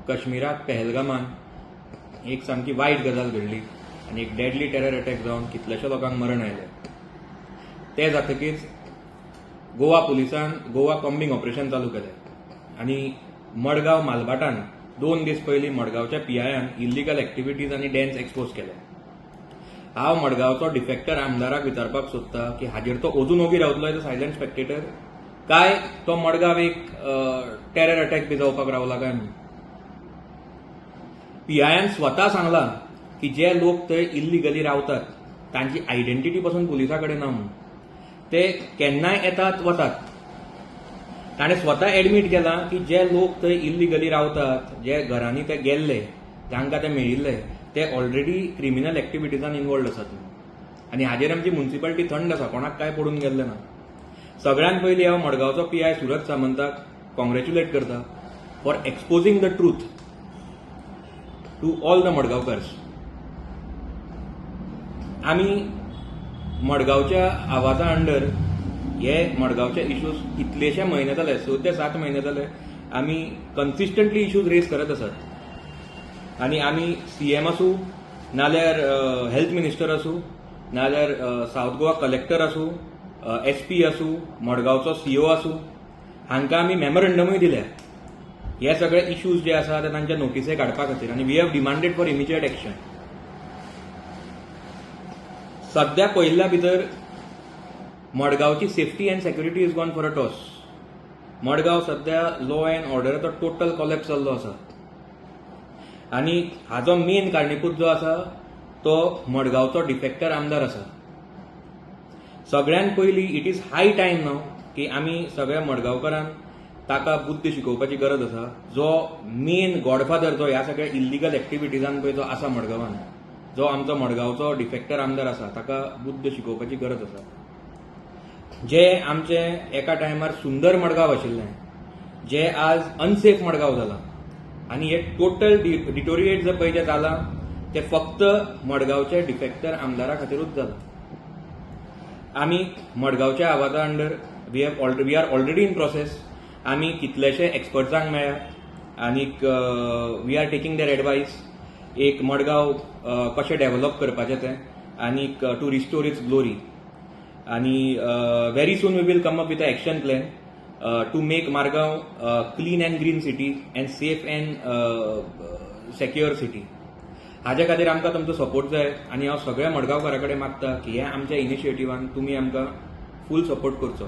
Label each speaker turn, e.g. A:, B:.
A: कश्मीराक पेहलगामान एक सामकी वायट गजाल घडली आनी एक डेडली टेरर अटॅक जावन कितल्याश्या लोकांक मरण आयलें. तें जातकीच गोवा पुलिसान गोवा कॉम्बिंग ऑपरेशन चालू केलें आनी मडगांव मालभाटान 2 दीस पयलीं मडगांवच्या पीआयन इल्लिगल एक्टिविटीज आनी डेन्स एक्सपोज केले. हांव मडगांवचो डिफेक्टर आमदाराक विचारपाक सोदता की हाजेर तो अजून ओगी रावतलो एज अ सायलंट स्पेक्टेटर, काय तो मडगांव एक टेरर अटॅक बी जावपाक रावला काय म्हणून? पीआयन स्वता सांगलां की जे लोक थंय इल्लिगली रावतात तांची आयडेंटिटी पासून पुलिसा कडेन ना म्हणून. ते केन्नाय येतात, वतात. ताणें स्वता एडमीट केलां की जे लोक थंय इल्लिगली रावतात, जे घरांनी ते गेल्ले, जांकां ते मेळिल्ले, ते ऑलरेडी क्रिमिनल एक्टिविटीजान इनवॉल्ड आसात म्हणून. आनी हाजेर आमची मुन्सिपालिटी थंड आसा, कोणाक कांय पडून गेल्लें ना. सगळ्यांत पयलीं हांव मडगांवचो पीआय सुरज सामंताक कॉंग्रेच्युलेट करता for exposing the truth to all the Madgaonkars. आमी मडगांवच्या आवाजा अंडर हे मडगांवचे इश्यूज कितलेशे म्हयने जाले, 6 ते 7 म्हयने जाले, आमी कन्सिस्टंटली इश्यूज रेज करत आसात. आनी आमी सीएम आसूं, नाल्यार हेल्थ मिनिस्टर आसूं, नाल्यार सावथ गोवा कलेक्टर आसूं, एसपी आसूं, मडगांवचो सीओ आसूं, हांकां आमी मेमोरंडमूय दिल्या हे सगळे इश्यूज जे आसा ते तांच्या नोटिसेक हाडपा खातीर आनी we have demanded for immediate action. सध्या पळयल्ल्या भितर मडगांवची safety and security is gone for a toss. Madgaon सध्या लॉ अँड ऑर्डराचो टोटल कॉलॅप्स जाल्लो आसा आनी हाजो मेन कारणीभूत जो आसा तो मडगांवचो डिफेक्टर आमदार आसा. सगळ्यांत पयलीं it is high time now की आमी सगळ्या मडगांवकारांक ताका बुद्द शिकोवपाची गरज आसा, जो मेन गॉडफादर, जो ह्या सगळ्या इल्लिगल एक्टिविटीजान पळय जो आसा मडगांवान, जो आमचो मडगांवचो डिफेक्टर आमदार आसा, ताका बुद्द शिकोवपाची गरज आसा. जे आमचे एका टायमार सुंदर मडगांव आशिल्लें, जे आज अनसेफ मडगांव जालां आनी हे टोटल डिटोरिएट जे पळय जें जालां तें फक्त मडगांवचे डिफेक्टर आमदारा खातीरूच जालां. आमी मडगांवच्या आवाजा under we are already in process. आमी कितलेशे एक्सपर्ट्सांक मेळ्ळ्या आनीक we are taking their advice एक मडगांव कशें डेव्हलप करपाचें तें आनीक टू रिस्टोर it's glory. आनी very soon we will come up with a action plan to make Margao clean and green city and safe and secure city. हाजे खातीर आमकां तुमचो सपोर्ट जाय आनी हांव सगळ्या मडगांवकारा कडेन मागता की ह्या आमच्या इनिशिएटिवान तुमी आमकां फूल सपोर्ट करचो.